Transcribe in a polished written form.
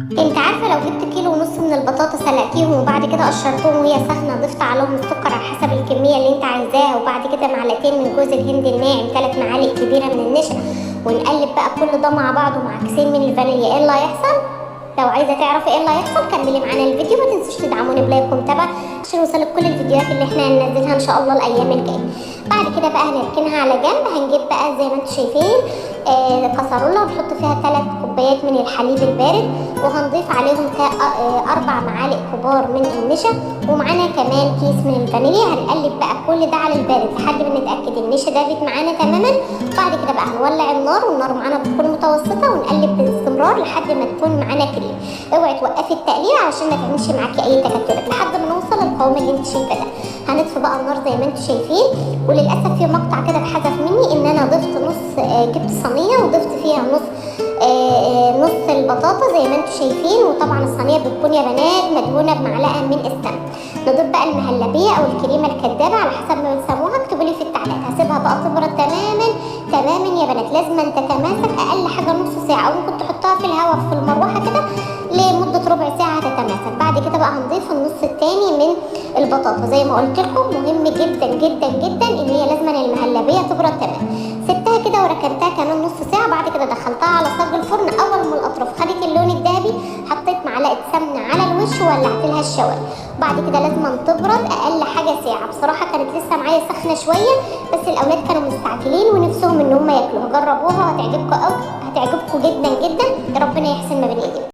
انت عارفه لو جبت 1.5 كيلو من البطاطا سلقتيهم وبعد كده قشرتهم وهي سخنة، ضفت عليهم السكر على حسب الكمية اللي انت عايزاها، وبعد كده معلقتين من جوز الهند الناعم، 3 معالق كبيرة من النشا، ونقلب بقى كل ده مع بعض ومع كيسين من الفانيليا، ايه اللي هيحصل؟ لو عايزه تعرفي ايه اللي هيحصل كملي معانا الفيديو، ما تنسوش تدعموني ب like ومتابعة عشان يوصلك كل الفيديوهات اللي احنا هننزلها ان شاء الله الايام الجاية. بعد كده بقى هنركنها على جنب. هنجيب بقى زي ما انتم شايفين كسرولة ونحط فيها 3 كوبايات من الحليب البارد، وهنضيف عليهم 4 معالق كبار من النشا، ومعانا كمان كيس من الفانيليا. هنقلب بقى كل ده على البارد لحد ما نتاكد النشا دابت معانا تماما. بعد كده بقى هنولع النار، والنار معانا بتكون متوسطه، ونقلب باستمرار لحد ما تكون معانا كريم. اوعي توقفي التقليب علشان ما تعملش معاكي اي تكتلات لحد ما نوصل للقوام اللي انت شايفاه ده. هنطفي بقى النار زي ما انتم شايفين. وللاسف في مقطع كده اتحذف مني ان انا ضفت نص، جبت صينية وضفت فيها نص البطاطا زي ما انتم شايفين. وطبعا الصينية بتكون يا بنات مدهونه بمعلقه من السمن. نضيف بقى المهلبيه او الكريمة الكدابه على حسب ما بتسموها، اكتبوا لي في التعليقات. هسيبها بقى تبرد تماما تماما يا بنات، لازم تتماسك اقل حاجة نص ساعة، او ممكن تحطها في الهواء في المروحة كده لمدة ربع ساعة هتتماسك. بعد كده بقى هنضيف النص التاني من البطاطا. زي ما قلت لكم مهم جدا جدا جدا ان هي لازم المهلبيه تبرد تمام. سبتها كده وركنتها كمان نص ساعة. بعد كده دخلتها على صاج الفرن. اول ما الاطراف خدت اللون الذهبي حطيت معلقه سمنه على الوش وولعت لها الشوايه. بعد كده لازم تبرد اقل حاجة ساعة. بصراحة كانت لسه معايا سخنة شوية، بس الاولاد كانوا مستعجلين ونفسهم ان هم ياكلوها. جربوها وهتعجبكم قوي، هتعجبكم جدا جدا. ربنا يحسن ما بين ايديكم.